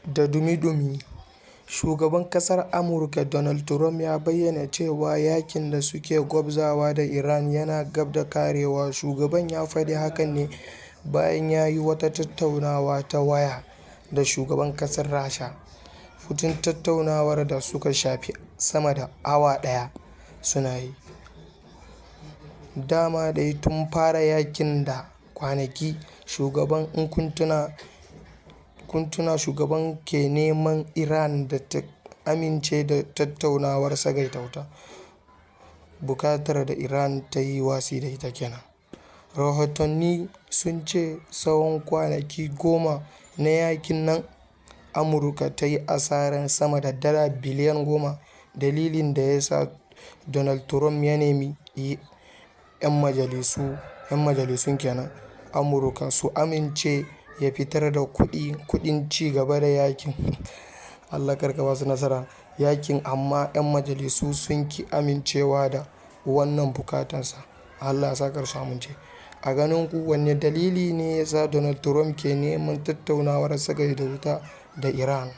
Da dumi-dumi. Shugaban kasar Amurka Donald Trump ya bayyana cewa yakin da suke gwabzawa da Iran yana gab da karewa. Shugaban ya faɗi hakan ne bayan ya yi wata tattaunawa ta waya da shugaban kasar Rasha Putin, tattaunawar da suka shafe sama da awa ɗaya suna yi. Dama dai tun fara yakin da kwanaki, shugaban in kun tuna shugaban ke neman Iran da ta amince da tattaunawar tsagaita wuta, bukatar da Iran ta yi watsi da ita kenan. Rahotanni sun ce tsawon kwanaki 10 na yakin nan, Amurka ta yi asarar sama da dala biliyan 10, dalilin da ya sa Donald Trump ya nemi 'yan majalisun kenan Amurka su amince ya fitar da kudin ci gaba da yakin. Allah karka basu nasara yakin, amma 'yan majalisu sun ki amincewa da wannan bukatarsa. Allah ya sa kar su amince. A ganin ku, wanne dalili ne ya sa Donald Trump ke neman tattaunawar tsagaita wuta da Iran?